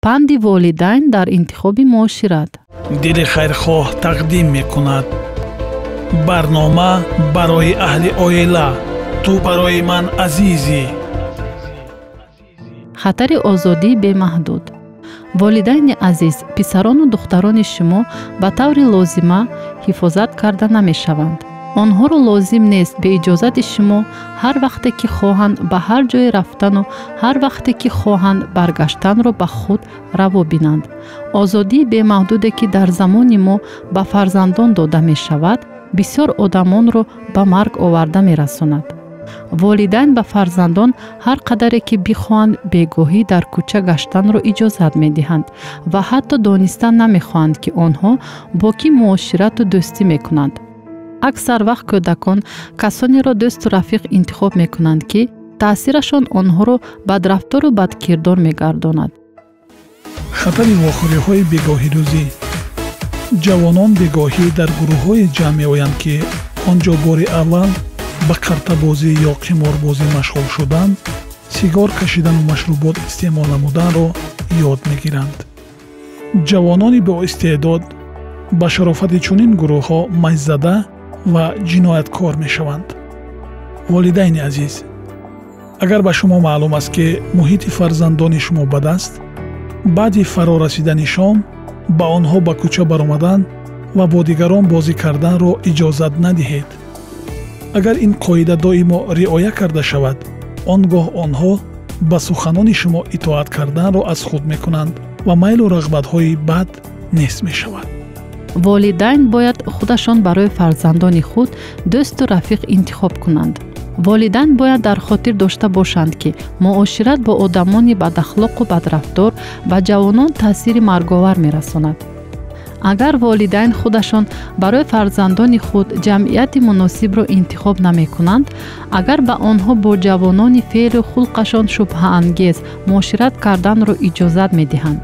Панди волидайн дар интихоби муошират. Дили хайрхоҳ тақдим мекунад. Барнома барои аҳли оила. Ту барои ман азизӣ. Хатари озодии бемаҳдуд. Волидайни азиз, писарону духтарони шумо ба таври лозима ҳифозат карда намешаванд. Онҳоро лозим нест бе иҷозати шумо ҳар вақте ки хоҳанд ба ҳар ҷое рафтану ҳар вақте ки хоҳанд баргаштанро ба худ раво бинанд. Озодии бемаҳдуде, ки дар замони мо ба фарзандон дода мешавад, бисёр одамонро ба марг оварда мерасонад. Волидайн ба фарзандон ҳар қадаре ки бихоҳанд бегоҳӣ дар кӯча гаштанро иҷозат медиҳанд ва ҳатто дониста намехоҳанд, ки онҳо бо кӣ муоширату дӯстӣ мекунанд. Аксар вақт кӯдакон касонеро дӯсту рафиқ интихоб мекунанд, ки таъсирашон онҳоро бадрафтору бадкирдор мегардонад. Хатари вохӯриҳои бегоҳирӯзӣ. Ҷавонон бегоҳӣ дар гурӯҳҳое ҷамъ меоянд, ки он ҷо бори аввал ба картабозӣ ё қиморбозӣ машғул шудан, сигор кашидану машрубот истеъмол намуданро ёд мегиранд. Ҷавонони боистеъдод ба шарофати чунин гурӯҳҳо майзада ва ҷинояткор мешаванд. Волидайни азиз, агар ба шумо маълум аст, ки муҳити фарзандони шумо бад аст, баъди фаро расидани шом ба онҳо ба кӯча баромадан ва бо дигарон бозӣ карданро иҷозат надиҳед. Агар ин қоида доимо риоя карда шавад, он гоҳ онҳо ба суханони шумо итоат карданро аз худ мекунанд ва майлу рағбатҳои бад нест мешавад. Волидайн бояд худашон барои фарзандони худ дӯсту рафиқ интихоб кунанд. Волидайн бояд дар хотир дошта бошанд, ки муошират бо одамони бадахлоқу бадрафтор ба ҷавонон таъсири марговар мерасонад. Агар волидайн худашон барои фарзандони худ ҷамъияти муносибро интихоб намекунанд, агар ба онҳо бо ҷавонони феълу хулқашон шубҳаангез муошират карданро иҷозат медиҳанд,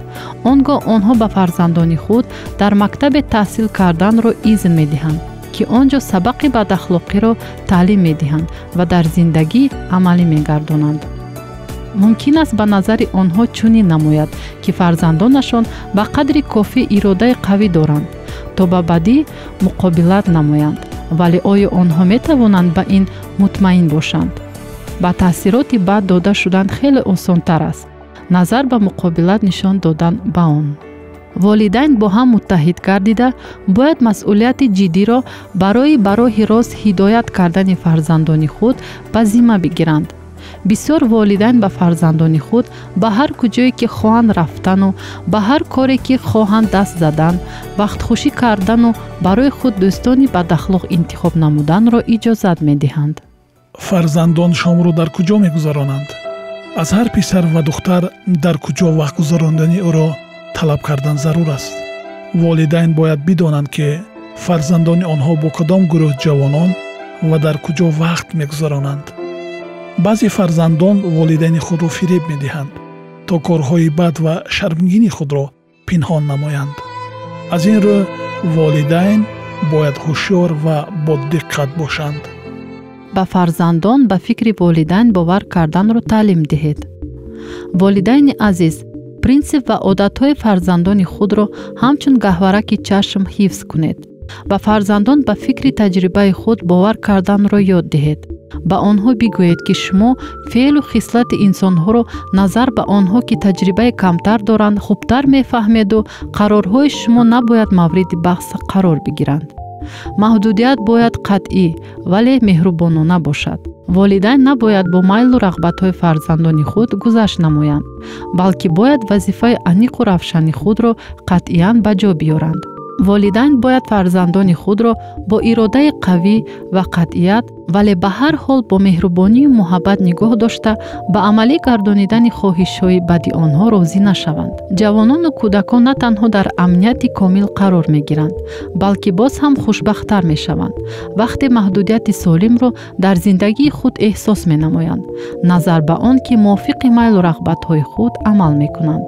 он гоҳ онҳо ба фарзандони худ дар мактабе таҳсил карданро изн медиҳанд, ки он ҷо сабақи бадахлоқиро таълим медиҳанд ва дар зиндагӣ амалӣ мегардонанд. Мумкин аст ба назари онҳо чунин намояд, ки фарзандонашон ба қадри кофӣ иродаи қавӣ доранд, то ба бадӣ муқобилат намоянд, вале оё онҳо метавонанд ба ин мутмаин бошанд? Ба таъсироти бад дода шудан хеле осонтар аст, назар ба муқобилат нишон додан ба он. Волидайн бо ҳам муттаҳид гардида бояд масъулияти ҷиддиро барои ба роҳи рост ҳидоят кардани фарзандони худ ба зимма бигиранд. Бисёр волидайн ба фарзандони худ ба ҳар куҷое ки хоҳанд рафтану ба ҳар коре ки хоҳанд даст задан, вақтхушӣ кардану барои худ дӯстони бадахлоқ интихоб намуданро иҷозат медиҳанд. Фарзандон шомро дар куҷо мегузаронанд? Аз ҳар писар ва духтар дар куҷо вақт гузарондани ӯро талаб кардан зарур аст. Волидайн бояд бидонанд, ки фарзандони онҳо бо кадом гурӯҳ ҷавонон ва дар куҷо вақт мегузаронанд. Баъзе фарзандон волидайни худро фиреб медиҳанд, то корҳои бад ва шармгини худро пинҳон намоянд. Аз ин рӯ волидайн бояд ҳушёр ва бодиққат бошанд. Ба фарзандон ба фикри волидайн бовар карданро таълим диҳед. Волидайни азиз, принсип ва одатҳои фарзандони худро ҳамчун гаҳвораки чашм ҳифз кунед. Ба фарзандон ба фикри таҷрибаи худ бовар карданро ёд диҳед. Ба онҳо бигӯед, ки шумо феълу хислати инсонҳоро назар ба онҳо, ки таҷрибаи камтар доранд, хубтар мефаҳмеду қарорҳои шумо набояд мавриди баҳс қарор бигиранд. Маҳдудият бояд қатъӣ, вале меҳрубонона бошад. Волидайн набояд бо майлу рағбатҳои фарзандони худ гузашт намоянд, балки бояд вазифаи аниқу равшани худро қатъиян ба ҷо биёранд. Волидайн бояд фарзандони худро бо иродаи қавӣ ва қатъият, вале ба ҳар ҳол бо меҳрубонию муҳаббат нигоҳ дошта, ба амалӣ гардонидани хоҳишҳои бади онҳо розӣ нашаванд. Ҷавонону кӯдакон на танҳо дар амнияти комил қарор мегиранд, балки боз ҳам хушбахттар мешаванд, вақте маҳдудияти солимро дар зиндагии худ эҳсос менамоянд, назар ба он ки мувофиқи майлу рағбатҳои худ амал мекунанд.